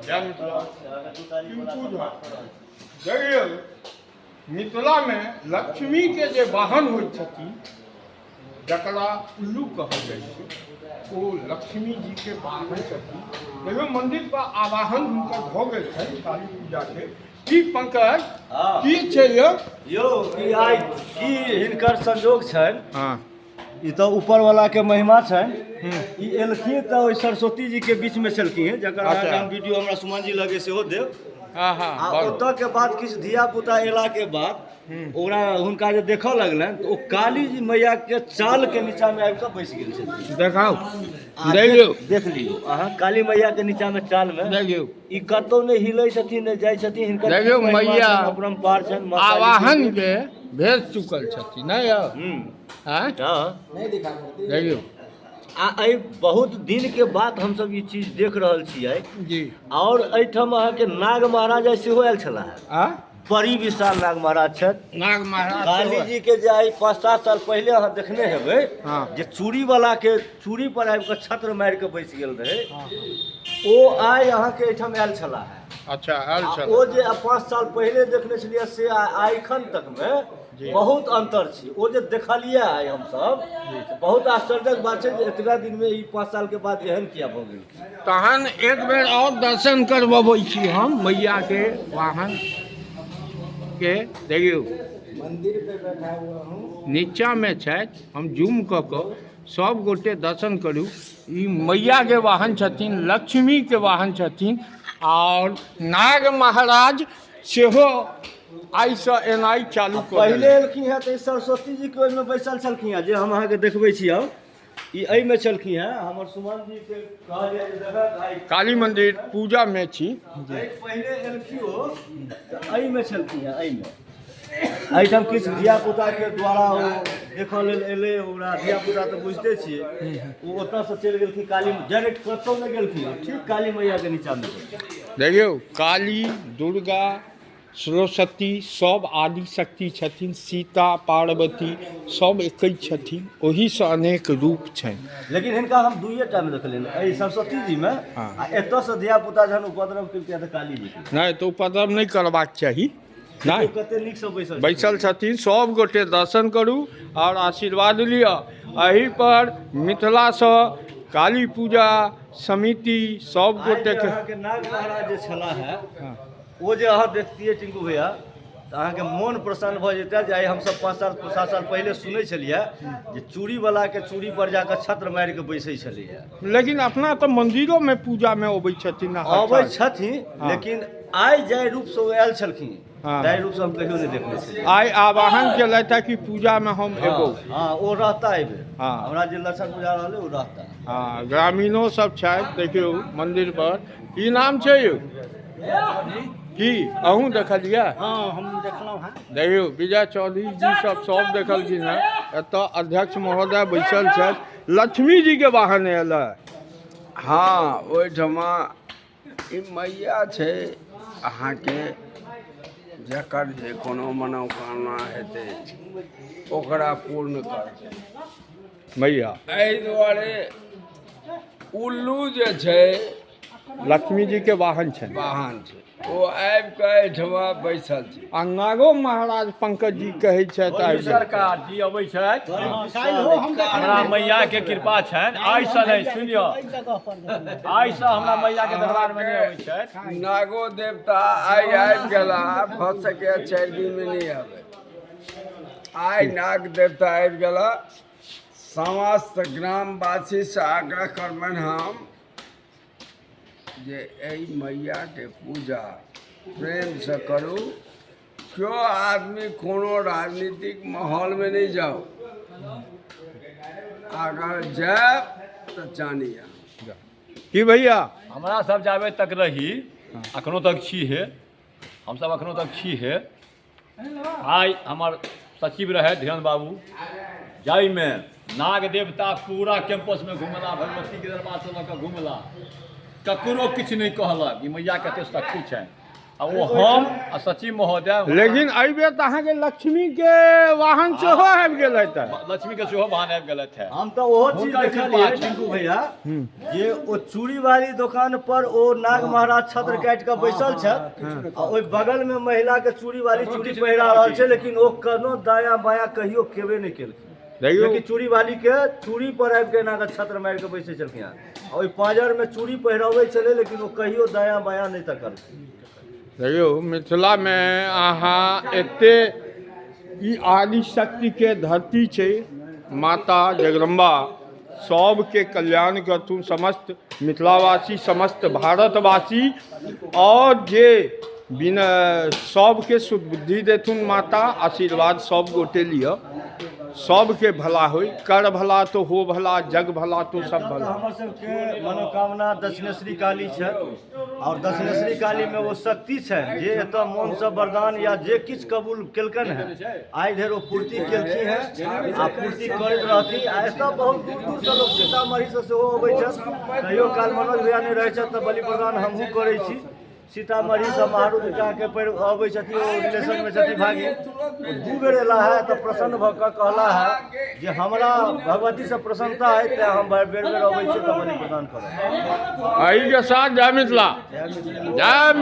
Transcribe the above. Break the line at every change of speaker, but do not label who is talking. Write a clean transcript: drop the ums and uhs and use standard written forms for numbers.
जय मिथिला। टिंकू झा। देखियौ, मिथिलामे लक्ष्मीके जे वाहन होइ छथिन, जकरा उल्लू कहल जाइ छै, ओ लक्ष्मी जीके वाहन छथिन। देखियौ, मन्दिर पर आवाहन हुनकर भऽ गेल छनि काली पूजाके। की पंकज, की छै यौ?
यौ, ई आइ की हिनकर संजोग छनि। ई तऽ ऊपर वाला के महिमा छनि। ई एलखिन तऽ ओहि सरस्वती जी के बीच में छलखिन हेँ, जकर अहाँके हम वीडियो हमरा सुमन जी लगे सेहो देब।
हँ हँ
आ ओतऽ के बाद किछु धिया पुता एला के बाद ओकरा हुनका जे देखऽ लगलनि तऽ ओ काली जी मैया के चाल के नीचा में आबि कऽ बैस गेल छथिन।
देखाउ।
आ
देखियौ।
देख लियौ अहाँ, काली मैया के नीचा में चाल में।
देखियौ।
ई कतौ नहि हिलै छथिन, नहि जाइ छथिन। हिनकर
देखियौ,
की महिमा
मैया
छनि, अपरम्पार छनि माता जी के।
आवाहन के भेज चुकल छथिन, नहि यौ? आँय?
हँ।
देखियौ।
आ एहि बहुत दिन के बाद हमसब ई चीज देख रहल छियै। आओर एहिठाम अहाँके नाग महाराज आइ सेहो आयल छलाह।
आ
बड़ी विशाल नाग महाराज छथि।
नाग महाराज
काली
सेहो।
जी के जे आइ 5-7 साल पहिले अहाँ देखने हेबै जे चूड़ी वाला के चूड़ी पर आबि कऽ छत्र मारि कऽ बैस गेल रहै, ओ आइ अहाँके एहिठाम आयल छलाह।
अच्छा, आयल
आ
छल।
ओ जे 5 साल पहिले देखने छलियै से एखन तक मे बहुत अंतर छै। ओ जे देखलियै आइ हमसब, बहुत आश्चर्यक बात छै जे एतबा दिन मे ई 5 साल के बाद एहन किया भऽ गेल।
तहन एक बेर आओर दर्शन करबबै छी हम मैया के वाहन के। देखियौ,
मंदिर पे बैठा हुआ हूँ।
नीचामे छथि। हम जूम कऽ कऽ सब गोटे दर्शन करू। ई मैयाके वाहन छथिन, लक्ष्मीके वाहन छथिन आओर नाग महाराज सेहो आइसँ एनाइ चालू कऽ
पहिले
देलनि।
एलखिन हेँ तऽ ई सरस्वती जी के ओहिमे बैसल छलखिन हेँ, जे हम अहाँके देखबै छी। हम ई एहिमे छलखिन हेँ। हमर सुमन जी के कहलियै जे देखक आइ
काली मंदिर पूजामे छी।
एहि पहिले एलखिन ओ तऽ एहिमे छलखिन हेँ, एहिमे। एहिठाम किछु धियापुताके द्वारा ओ देखऽ लेल एलै ओकरा। धियापुता तऽ बुझिते छियै। ओ ओतऽसँ चलि गेलखिन काली, डायरेक्ट कतहु नहि गेलखिन, ठीक काली मैयाके नीचाँमे।
देखियौ, काली, दुर्गा, सरस्वती सब आदि शक्ति छथिन। सीता, पार्वती सब एकै छथिन, ओहिसँ अनेक रूप छनि।
लेकिन हिनका हम दुइए टा मे देखलियनि, एहि सरस्वती जी मे आ एतऽसँ धियापुता जहन उपद्रव केलकै तऽ काली जी के।
नहि तऽ उपद्रव नहि करबाक चाही, नहि?
ओ कते नीकसँ बैसल छथिन।
बैसल छथिन। सब गोटे दर्शन करू आओर आशीर्वाद लिअ। एहि पर मिथिलासँ काली पूजा समिति सब
आइ जे
गोटेके
अहाँके नाग महाराज जे छलाह है, ओ जे अहाँ देखतियै टिंकू भैया, तऽ अहाँके मोन प्रसन्न भऽ जेतै जे आइ हमसब 5 साल 7 साल पहिले सुनै छलियै जे चूड़ी वाला के चूड़ी पर जाकऽ छत्र मारि कऽ बैसै छलैया।
लेकिन अपना तऽ मन्दिरोमे पूजामे अबै छथिन हर
अबै
साल।
छथिन, लेकिन आइ जाहि रूपसँ ओ आयल छलखिन, ताहि रूपसँ हम कहियो नहि देखने छलियै।
आइ आवाहन केलथि कि पूजामे हम एबौ।
हँ, ओ रहता एहि बेर। हमरा जे लक्षण बुझा रहल अइ, ओ रहता।
हँ, ग्रामीणो सब छथि। देखियौ, मन्दिर पर की नाम छै यौ? की अहूँ देखलियै?
हँ, हम देखलहुँ हँ।
देखियौ, विजय चौधरी जी सब सब देखलखिन हेँ। एतऽ अध्यक्ष महोदय बैसल छथि। लक्ष्मी जी के वाहन आयल है।
हँ, ओहिठमा ई मैया छै अहाँके, जकर जे कोनो मनोकामना हेतै ओकरा पूर्ण करतै
मैया।
एहि दुआरे उल्लू जे छै
लक्ष्मी जी के वाहन छनि।
वाहन छै, ओ आबि कऽ एहिठमा बैसल छै।
आ नागो महाराज, पंकज जी कहै छथि, आबि गेल।
सरकार जी अबै छथि। हमरा मैया के कृपा छनि। आइसँ नहि, सुनियौ, आइसँ हमरा मैया के दरबार मे नहि अबै छथि।
नागो देवता आइ आबि गेला, भऽ सकैए 4 दिनमे नहि आबै। आइ नाग देवता आबि गेला। समस्त ग्रामवासीसँ आग्रह करबनि हम जे एहि मैयाके पूजा प्रेमसँ करू। केओ आदमी कोनो राजनीतिक माहौलमे नहि जाउ। अगर जायब तऽ जानी अहाँ।
की भैया?
हमरा सब जाबे तक रही, अखनो तक छी हे, हमसब अखनो तक छी हे। आइ हमर सचिव रहै ध्यान बाबू, जाहिमे नाग देवता पूरा कैंपसमे घुमला, भगवतीके दरबारसँ लऽ कऽ घुमला, ककरो किछु नहि कहलक। ई मैया कते शक्ति छनि। आ ओ हम आ सचिव महोदय।
लेकिन एहि बेर तऽ अहाँके लक्ष्मी के वाहन सेहो आबि गेल हेतै।
लक्ष्मी के सेहो वाहन आबि गेलथि है।
हम तऽ ओहो चीज
हुनकर
देखलियै
कृपा छै।
टिंकू भैया, जे ओ चूड़ी वाली दोकान पर ओ नाग महाराज छत्र काटि कऽ बैसल छथि आ ओहि बगल में महिला के चूड़ी वाली चूड़ी पहिरा रहल छै, लेकिन ओ कोनो दाया बाया कहियो केबे नहि केलखिन।
देखियौ,
जेकि चूड़ी वाली के चूड़ी पर आबि के एना कऽ छत्र मारि कऽ बैसै छलखिन हँ आ ओहि पाँजर में चूड़ी पहिरबै छलै, लेकिन ओ कहियो दाया बाया नहि तकलखिन।
देखियौ, मिथिलामे अहाँ एते ई आदि शक्तिके धरती छै। माता जगदम्बा सबके कल्याण करथुन, समस्त मिथिलावासी, समस्त भारतवासी, और जे बिना सबके सुबुद्धि देथुन माता, आशीर्वाद सब गोटे लिअ, सबके भला होय। कर भला तो हो भला, जग भला तो सब
तऽ
भला।
हमर सबके मनोकामना दक्षिणेश्वरी काली छै और दक्षिणेश्वरी काली में ओ शक्ति छै जे एतऽ मोनसँ वरदान या जे किछु कबूल केलकनि हेँ आइ धरि ओ पूर्ति केलखिन हेँ आ पूर्ति करैत रहती। आ एतऽ बहुत दूर दूरसँ लोक सीतामढ़ीसँ सेहो अबै छथि। कहियो काल मनोज भैया नहि रहै छथि तऽ बलि प्रदान हमहूँ करै छी। सीतामढ़ीसँ महारुद्र के पैर अबै छथिन, ओ रिलेशनमे छथिन भागी, ओ 2 बेर एला है तऽ प्रसन्न भऽ कऽ कहला है जे हमरा भगवतीसँ प्रसन्नता है तेँ हम बेर बेर अबै छी तऽ बलि प्रदान करब।
एहिके साथ जय मिथिला, जय।